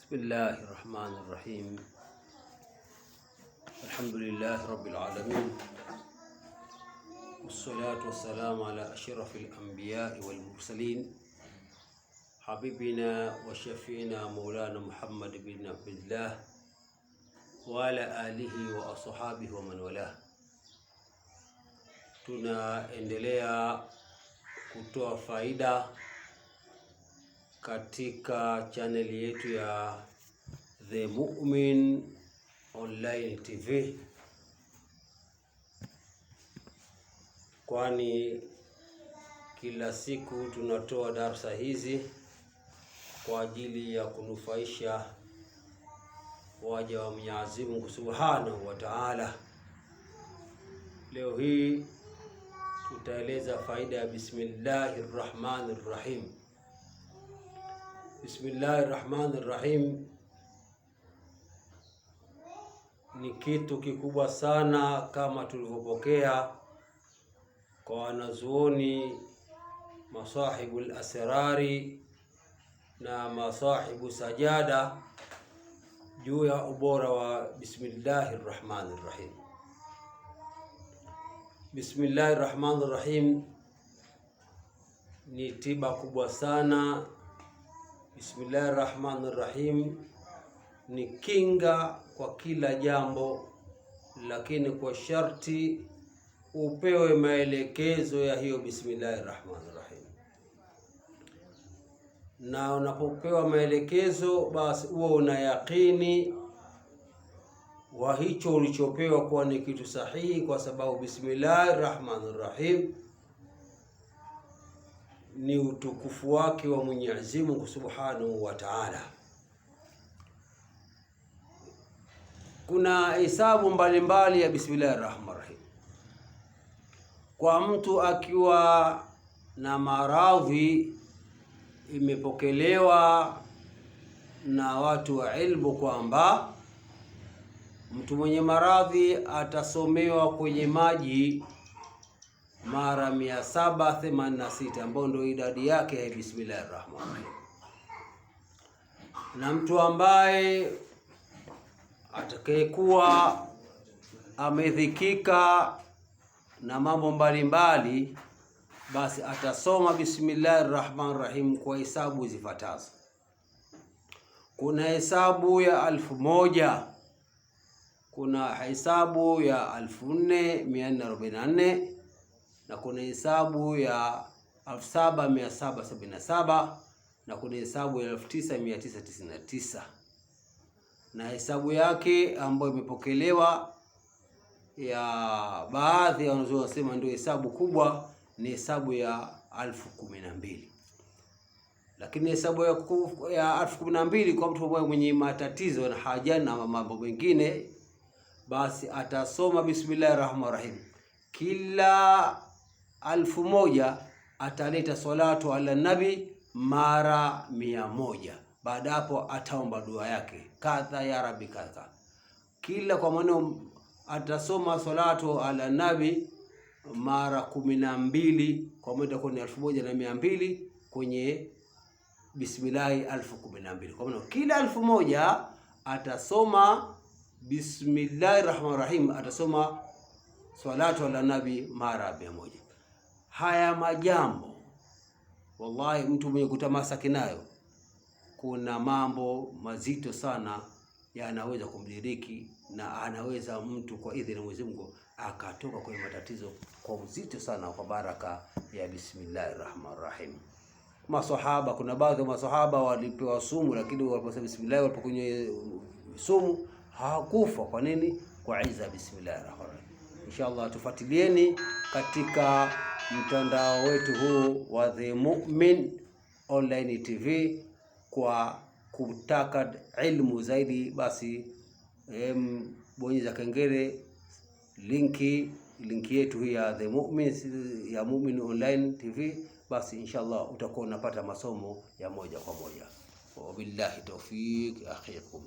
Bismillahi rahmani rahim. Alhamdulillahi rabbil alamin wassalatu wassalamu ala ashrafil anbiyai wal mursalin habibina wa shafiina maulana Muhammad bin Abdillah wa ala alihi wa ashabihi wa man walah. Tunaendelea kutoa faida katika chaneli yetu ya The Mu'min Online TV, kwani kila siku tunatoa darsa hizi kwa ajili ya kunufaisha waja wa Mwenyezi Mungu Subhanahu wa Ta'ala. Leo hii tutaeleza faida ya Bismillahir Rahmanir Rahim. Bismillahir Rahmanir Rahim ni kitu kikubwa sana, kama tulivyopokea kwa wanazuoni masahibul asrari na masahibu sajada juu ya ubora wa Bismillahir Rahmanir Rahim. Bismillahir Rahmanir Rahim ni tiba kubwa sana. Bismillahir Rahmanir Rahim ni kinga kwa kila jambo, lakini kwa sharti upewe maelekezo ya hiyo Bismillahir Rahmanir Rahim. Na unapopewa maelekezo, basi huo una yaqini wa hicho ulichopewa kuwa ni kitu sahihi, kwa sababu Bismillahir Rahmanir Rahim ni utukufu wake wa Mwenyezi Mungu Subhanahu wa Ta'ala. Kuna hesabu mbalimbali ya Bismillahir Rahmanir Rahim. Kwa mtu akiwa na maradhi, imepokelewa na watu wa ilmu kwamba mtu mwenye maradhi atasomewa kwenye maji mara 786 ambayo ndio idadi yake ya Bismillahir Rahmanir Rahim. Na mtu ambaye atakayekuwa amedhikika na mambo mbalimbali, basi atasoma Bismillahir Rahmanir Rahim kwa hesabu zifuatazo. Kuna hesabu ya 1000, kuna hesabu ya 4444 na kuna hesabu ya 7777 na kuna hesabu ya 9999 na hesabu yake ambayo imepokelewa ya baadhi ya wanazuoni wanasema ndio hesabu kubwa ni hesabu ya 10,000. Lakini hesabu ya 10,000 kwa mtu ambaye mwenye matatizo na haja na mambo mengine, basi atasoma Bismillahir Rahmanir Rahim kila 1000 ataleta salatu ala nabi mara 100. Baada hapo ataomba dua yake kadha ya rabbi kadha. Kila kwa maneno atasoma salatu ala nabi mara 12, kwa maana itakuwa ni 1200 kwenye bismillahi 10,000. Kwa maana kila 1000 atasoma Bismillahir Rahmanir Rahim, atasoma salatu ala nabi mara 100. Haya majambo wallahi, mtu mwenye kutamasaki nayo, kuna mambo mazito sana yanaweza kumdiriki, na anaweza mtu kwa idhini ya Mwenyezi Mungu akatoka kwenye matatizo kwa uzito sana, kwa baraka ya Bismillahir Rahmanir Rahim. Masahaba, kuna baadhi ya masahaba walipewa sumu, lakini waliposema bismillah, walipokunywa sumu hawakufa. Kwa nini? Kwa iza Bismillahir Rahmanir Rahim. Inshallah, tufuatilieni katika mtandao wetu huu wa The Mu'min Online TV kwa kutaka ilmu zaidi, basi bonyeza kengele, linki yetu hii ya The Mu'min, ya Mu'min Online TV, basi inshallah utakuwa unapata masomo ya moja kwa moja. Wabillahi tawfiq akhikum.